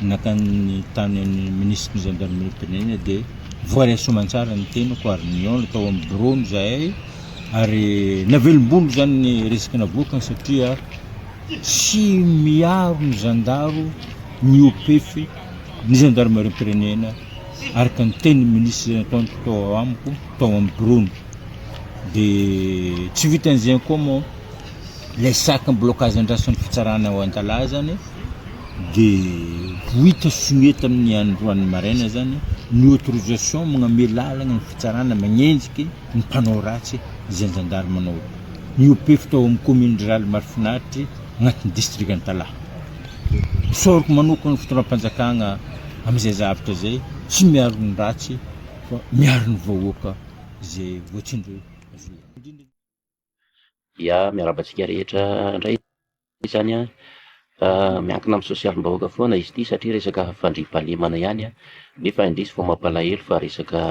Nankany tany amin'ny minisitry ny zandarimeriam-pirenena dia voaray soamantsara ny tenako ary nihaona tao amin'ny biraony izahay ary navelombolo izany ny resaka navoakany satria tsy miaro ny zandaro ny OPF ny zandarimeriam-pirenena araka ny tenin'ny minisitra nataony tao amiko tao amin'ny biraony. Dia tsy vitan'izay koa moa ilay sac blocage andrasan'ny fitsarana ao Antalaha zany dia ho hita sonia tamin'ny androany maraina zany ny autorisation magname lalagna ny fitsarana magnenjiky ny mpanao ratsy izay zandary manao ny OPF tao amin'ny commune rurale Marofinaritra agnatin'ny district Antalaha. Isaorako manokana ny fitondram-panjakagna amin'izay zavatra izay, tsy miaro ny ratsy fa miaro ny vahoaka izay voatsindry zo. Ya, miarahaba antsika rehetra indray izany an, miankina amin'ny sosialim-bahoaka foana izy ity satria resaka fandriampahalemana ihany an, nefa indrisy vao mampalahelo fa resaka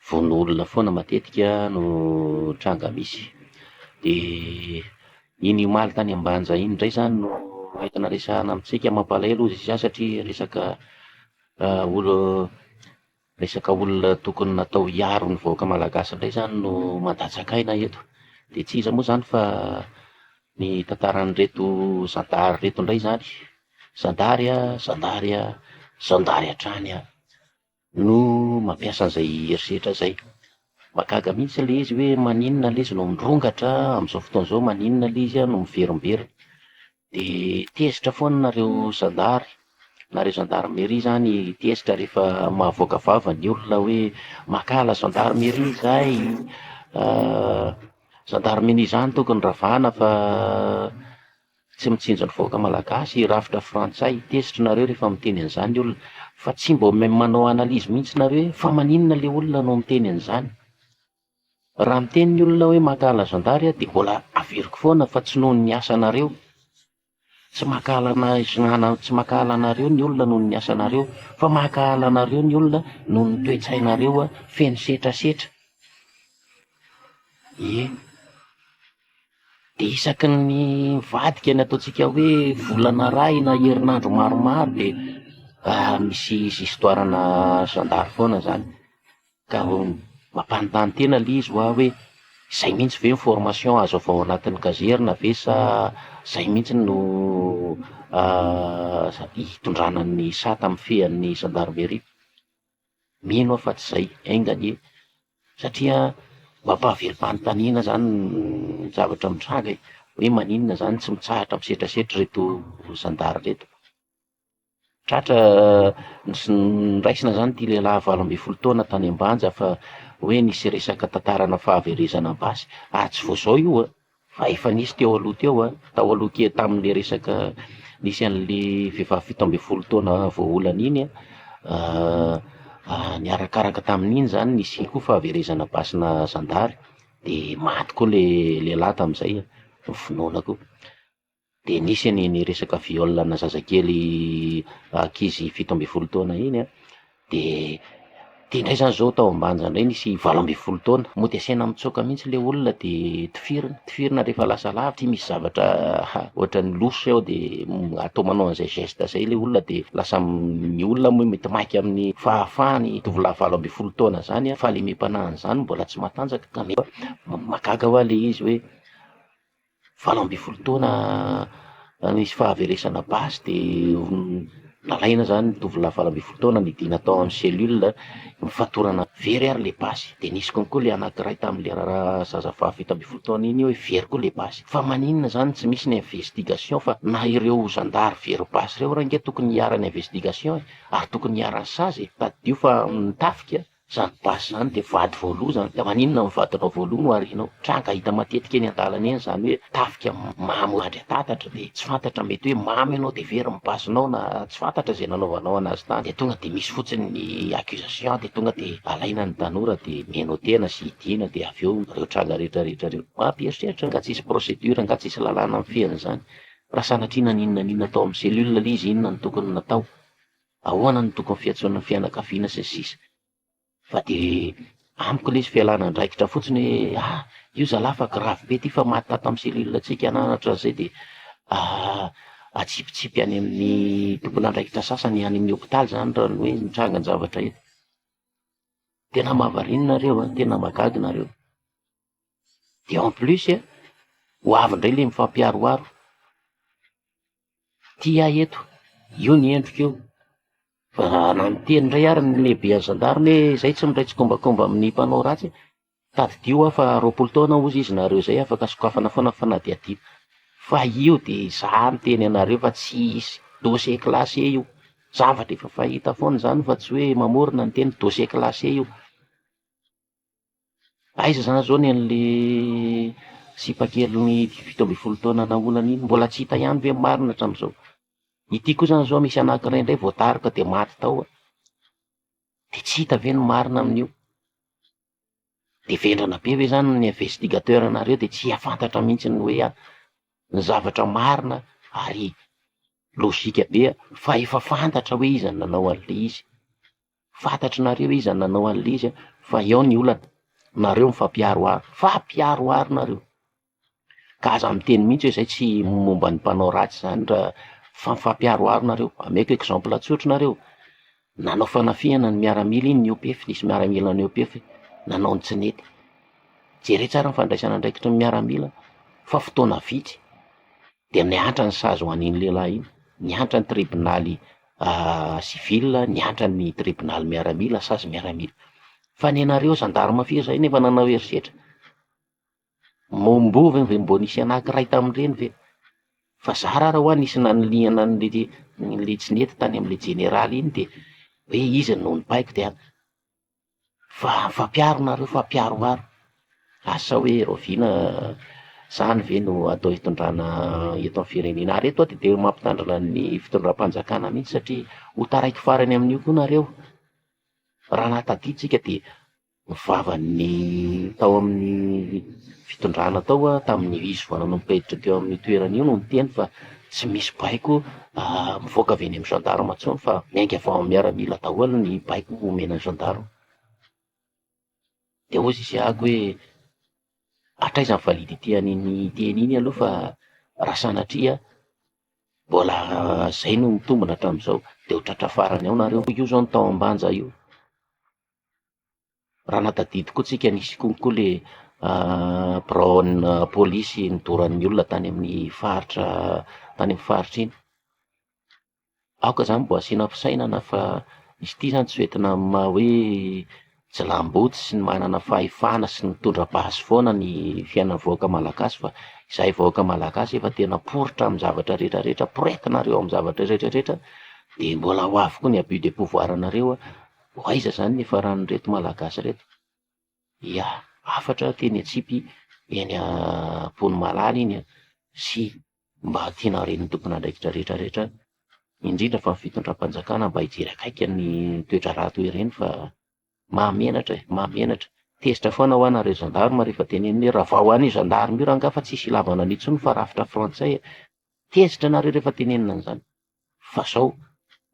vono olona foana matetika no tranga misy. De iny omaly tany Ambanja iny indray izany no entina resahana amintsika, mampalahelo hozy izy satria resaka olo Resaka olona tokony natao hiaro ny vahoaka malagasy indray izany no mandatsaka aina eto. Dia tsy iza moa izany fa ny tantaran'ireto zandary ireto indray izany. Zandary a, zandary a, zandary hatrany a, no mampiasa an'izay herisetra izay. Mahagaga mihitsy ilay izy hoe maninona ilay izy no mirongatra amin'izao fotoana izao, maninona ilay izy no miverimberina. Dia tezitra foana nareo zandary, nareo zandarmeria zany tezitra rehefa mahavoaka vava ny olona hoe mankahala zandarmeria izahay, zandarmeria zany tokony ravana fa tsy mitsinjo ny vahoaka malagasy, rafitra frantsay, tezitra nareo rehefa miteny an'izany ny olona, fa tsy mba manao analyse mihintsy nareo hoe fa maninona le olona no miteny an'izany. Raha miteny ny olona hoe mankahala zandary aho dia mbola averiko foana fa tsy noho ny asanareo. Tsy mankahala tsy mankahala anareo ny olona noho ny asanareo fa mankahala anareo ny olona noho ny toe-tsainareo feno setrasetra. Ie. Dia isaky ny mivadika ny ataontsika hoe volana iray na herinandro maromaro dia misy histoire-na zandary foana zany. Ka mampanontany tena le izy hoa hoe zay mihintsy ve ny formation azo avy ao anatin'ny caserne ve sa zay mihintsy no hitondrana ny sata mifehy an'ny gendarmerie? Mino aho fa tsy zay, enga anie satria mampahavelom-panontaniana zany ny zavatra mitranga e, hoe maninona zany tsy mitsahatra misetrasetra ireto zandary ireto. Tratra noraisina izany ity lehilahy 18 taona tany Ambanja fa hoe nisy resaka tantarana fahaverezana basy, ary tsy vao izao io an, fa efa nisy teo aloha teo an, tao aloha kely tamin'ilay resaka nisy an'ilay vehivavy 17 taona voaolana iny an, niarakaraka tamin'iny izany nisy koa fahaverezana basina zandary, de maty koa ilay lehilahy tamin'izay, novonoina koa. Dia nisy an'iny resaka viol ana zazakely ankizy 17 taona iny an, de ty ndray zany zao tao Ambanja ndray nisy 18 taona, mody asaina mitsoaka mihintsy le olona de tifirina, tifirina rehefa lasa lavitra, misy zavatra ohatran'ny louche ao de atao manao an'izay geste zay le olona de lasa ny olona moa mety maika amin'ny fahafahany, tovolahy 18 taona zany an, fahalemem-panahiny zany mbola tsy matanjaka ka mety mahagaga hoa le izy hoe. 18 taona nisy fahaveresana basy de nalaina zany ny tovolahy 18 taona nidina tao amin'ny cellule nifatorana very ary le basy de nisy konko le anakiray tamin'le raharaha zazavavy 17 taona iny hoe very koa le basy fa maninona zany tsy misy ny investigation fa na ireo zandary very basy reo ary ange tokony hiharan'ny investigation e ary tokony hiharan'ny sazy e, tadidio fa ny tafika Zany basy zany de vady voaloha zany, ka maninona ny vadinao voaloha no arianao? Tranga hita matetika eny andalana eny zany hoe tafika mamo mandry an-tatatra de tsy fantatra mety hoe mamo ianao de very ny basinao na tsy fantatra zay nanaovanao anazy tany de tonga de misy fotsiny ny accusation de tonga de alaina ny tanora de menotena sy hidiana de avy eo reo tranga rehetra rehetra reo. Mampieritreritra nga tsisy procédure nga tsisy lalàna mifehy an'izany? Raha sanatria naninona n'inona tao amin'ny cellule le izy inona no tokony natao? Ahoana no tokony fiantsoana ny fianakaviana sy ny sisa Fa de amiko le izy fialana andraikitra fotsiny hoe ah io zalahy fa grave be ty fa maty tato amin'ny cellule-ntsika na ohatran'izay de. Atsipitsipy any amin'ny tompon'andraikitra sasany any amin'ny hopitaly zany raha ny hoe mitrangan-javatra eto. Tena mahavariana nareo an, tena mahagaga nareo. De en plus an, ho avy indray le mifampiharoharo. Ty aho eto, io ny endriko io. Fa raha niteny indray ary ny lehiben'ny zandarme hoe zay tsy miray tsikombakomba amin'ny mpanao ratsy, tadidio aho fa 20 taona hozy izy nareo zay afaka sokafana foana ny fanadihadiana. Fa io de za miteny anareo fa tsy hisy dossier classé io, zavatra efa fahita foana zany fa tsy hoe mamorona ny tena, dossier classé io. Aiza zany zao ny an'le sipa kely 17 taona naolana iny, mbola tsy hita ihany ve ny marina hatramin'izao? Ity koa zany zao misy anankiray indray voadaroka de maty tao an, de tsy hita ve ny marina amin'io? De vendrana be ve zany ny investigateur nareo de tsy hahafantatra mihitsy ny hoe ny zavatra marina ary logika be fa efa fantatra hoe iza no nanao an'le izy. Fantatrinareo iza no nanao an'ilay izy fa eo ny olana, nareo mifampiharoharo, mifampiharoharo nareo, ka aza miteny mihitsy hoe zay tsy momba ny mpanao ratsy zany raha fa mifampiharoharo nareo, ameko exemple tsotra nareo, nanao fanafihana ny miaramila iny nihoa-pefy, nisy miaramila nihoa-pefy nanao ny tsy nety, jereo tsara ny fandraisana andraikitry ny miaramila fa fotoana vitsy de niantra ny sazy ho an'iny lehilahy iny, niantra ny tribonaly civil, niantra ny tribonaly miaramila, sazy miaramila. Fa ny anareo gendarme firy zay nefa nanao herisetra? Mombo ve mbo nisy anakiray tamin'ireny ve? Fa zara ara hoa nisy nanilihana an'le le tsy nety tany am'le jeneraly iny de hoe izy no nibaiko de Fa fampiaro nareo fampiaroharo, asa hoe rahoviana zany ve no atao hitondrana eto amin'ny firenena, ary eto aho de mampitandrina ny fitondram-panjakana mihintsy satria ho taraiky farany amin'io koa nareo, raha nahatadidy tsika de ny vavan'ny tao amin'ny fitondrana tao an, tamin'ny izy vao nanomboka hiditra teo amin'io toerana io no niteny fa tsy misy baiko mivoaka avy eny amin'ny gendarme intsony fa miainga avy ao amin'ny miaramila daholo ny baiko omena ny gendarme. De hozy izy ako hoe hatraiza ny validité an'iny teny iny aloha fa raha sanatria mbola zay no mitombina hatramin'izao de ho tratra farany ao nareo, io zao ny tao Ambanja io. Raha nahatadidy koa tsika nisy konko le biraonà polisy nidoran'ny olona tany amin'ny faritra tany amin'ny faritra iny. Aoka zany mbo asiana fisainana fa izy ity zany tsy ho entina amin'ny maha hoe jiolahimboto sy ny manana fahefana sy ny mitondra basy foana ny fiainan'ny vahoaka malagasy fa izahay vahoaka malagasy efa tena poritra amin'ny zavatra rehetra rehetra, poretinareo amin'ny zavatra rehetra rehetra de mbola ho avy koa ny abus de pouvoir nareo an. Ho aiza zany ny hiafaran'ireto Malagasy ireto? Ya, hafatra teny atsipy eny Amponimalala iny an, sy mba tiana ren'ny tompon'andraikitra rehetra rehetra, indrindra fa ny fitondram-panjakana mba hijery akaiky ny toe-draharaha toy ireny fa mahamenatra e, mahamenatra. Tezitra foana hoa nareo gendarme rehefa tenenina hoe ravao any io gendarme io rangaha fa tsisy ilavana an'io intsony fa rafitra frantsay e. Tezitra nareo rehefa tenenina an'izany. Fa zao,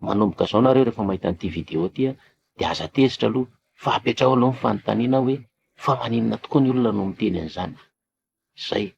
manomboka zao nareo rehefa mahita an'ity video ty an, de aza tezitra aloha fa apetraho aloha ny fanontaniana hoe fa maninona tokoa ny olona no miteny an'izany? Zay.